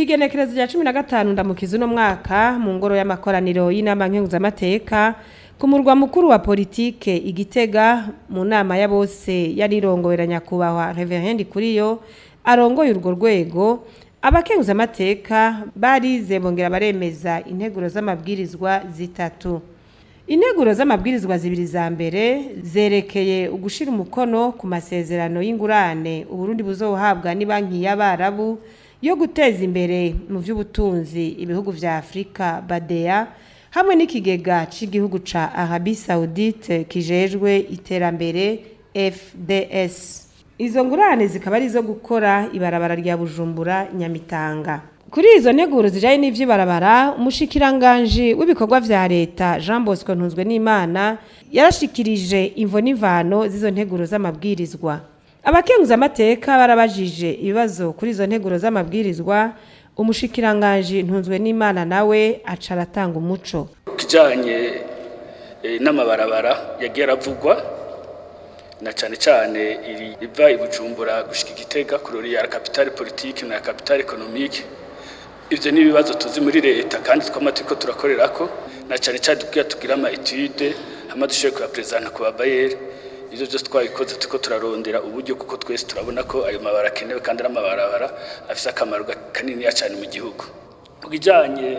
Kw'igenekerezo rya 15 Ndamukiza uno mwaka, mu ngoro y'amakoraniro y'inama nkenguzamateka ku murwa mukuru wa politike Igitega, mu nama ya bose yarirongowe na nyakubahwa Reverend Kuriyo arongoye urwo rwego, abakenguzamateka barize bongera baremeza integuro z'amabwirizwa zitatu. Integuro z'amabwirizwa zibiri za mbere zerekeye ugushira umukono ku masezerano y'ingurane Uburundi buzohabwa n'ibanki y'Abarabu yo guteza imbere mu vy'ubutunzi ibihugu vya Afrika, BADEA, hamwe n'ikigega c'igihugu ca Arabie Saoudite kijejwe iterambere, FDS. Izo ngurane zikaba ari izo gukora ibarabara rya Bujumbura Nyamitanga. Kuri izo nteguro zijanye n'ivy'ibarabara, umushikiranganji w'ibikorwa vya leta Jean Bosco Ntunzwenimana yarashikirije imvo n'imvano z'izo nteguro z'amabwirizwa. Abakenguzamateka barabajije ibibazo kuri izo nteguro z'amabwirizwa, umushikiranganji Ntunzwenimana nawe aca aratanga umuco. Kijanye n'amabarabara yagiye aravugwa, na cane cane iri riva i Bujumbura gushika Igitega, kurori ya capitale politique na capitale économique. Ivyo ni ibibazo tuzi muri leta kandi twama turiko turakorerako, na cane cane tugira tugira ama étude hama dushobore kuyapresenta ku babayeri. Ivyo vyose twabikoze, turiko turarondera uburyo, kuko twese turabona ko ayo mabara akenewe kandi ari amabarabara afise akamaro kaniniya cane mu gihugu. Ku kijanye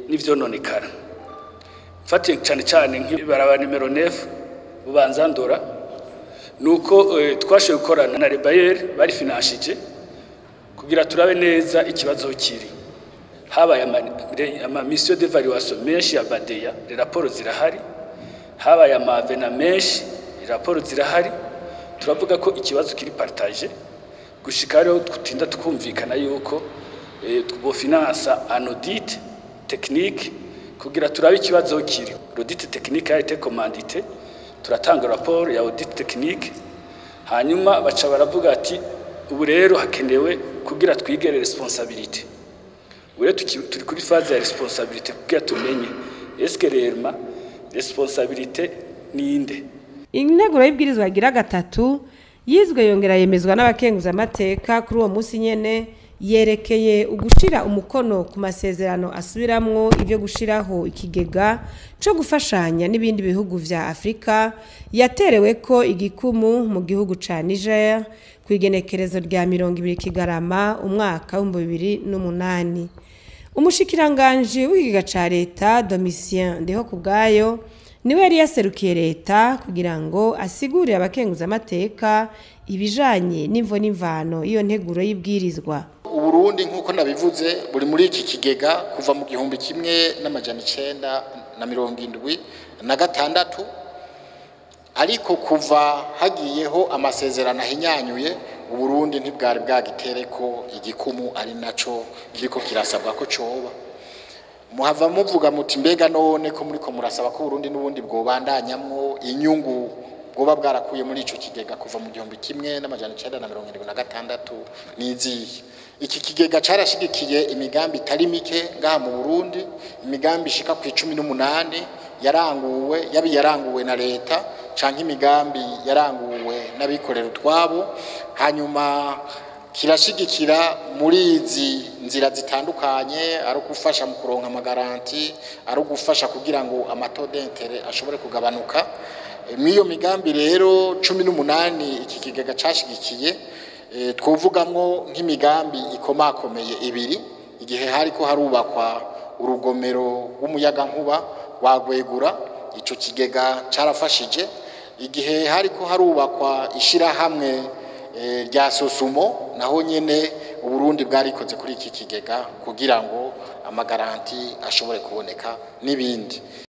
n'ivyononekara, mfatiye cane cane nk'ibarabara nimero 9 Bubanza Ndora, nuko twashoboye gukorana na Rebayer barifinanshije kugira turabe neza ikibazo kiri. Habaye ama mission d'évaluation menshi ya BADEA, raporo zirahari, habaye ama avenants menshi, raporo zirahari. Turavuga ko ikibazo kiri partagé gushika rero tutinda tukumvikana yuko bofinansa un audit technique kugira turabe ikibazo kiri. L'audit technique a été commandité, turatanga rapport ya audit technique, hanyuma baca baravuga ati ubu rero hakenewe kugira twigere responsabilité. Ubu rero turi kuri phase ya responsabilité kugira tumenye est-ce que réellement responsabilité ninde. Integuro y'ibwirizwa igira gatatu yizwe yongera yemezwa n'abakenguzamateka kuri uwo munsi nyene, yerekeye ugushira umukono ku masezerano asubiramwo ivyo gushiraho ikigega co gufashanya n'ibindi bihugu vya Afrika, yatereweko igikumu mu gihugu ca Niger kw'igenekerezo rya 20 Kigarama umwaka w'2008. Umushikiranganji w'ikigega ca leta Domitien Ndihokubwayo niwe yari yaserukiye leta kugira ngo asigurire abakenguzamateka ibijanye n'imvo n'imvano y'iyo nteguro y'ibwirizwa. Uburundi, nk'uko nabivuze, buri muri iki kigega kuva mu 1976, ariko kuva hagiyeho amasezerano ahinyanyuye, Uburundi ntibwari bwagitereko igikumu, ari naco kiriko kirasabwa ko coba. Muhava muvuga muti mbega none ko muriko murasaba ko Uburundi n'ubundi bwobandanyamwo inyungu bwoba bwarakuye muri ico kigega kuva mu 1976 n'izihe? Iki kigega carashigikiye imigambi itari mike ngaha mu Burundi, imigambi ishika ku 18 yaranguwe, yabi yaranguwe na leta canke imigambi yaranguwe n'abikorera utwabo. Hanyuma kirashigikira muri izi nzira zitandukanye, ari ugufasha mu kuronka ama garanties, ari ugufasha kugira ngo ama taux d'intérêt ashobore kugabanuka. Mw'iyo migambi rero 18 iki kigega cashigikiye, twovugamwo nk'imigambi ikomakomeye ibiri: igihe hariko harubakwa urugomero rw'umuyagankuba wa Rwegura, ico kigega carafashije; igihe hariko harubakwa ishirahamwe rya Sosumo, naho nyene Uburundi bwarikoze kuri iki kigega kugira ngo ama garanties ashobore kuboneka, n'ibindi.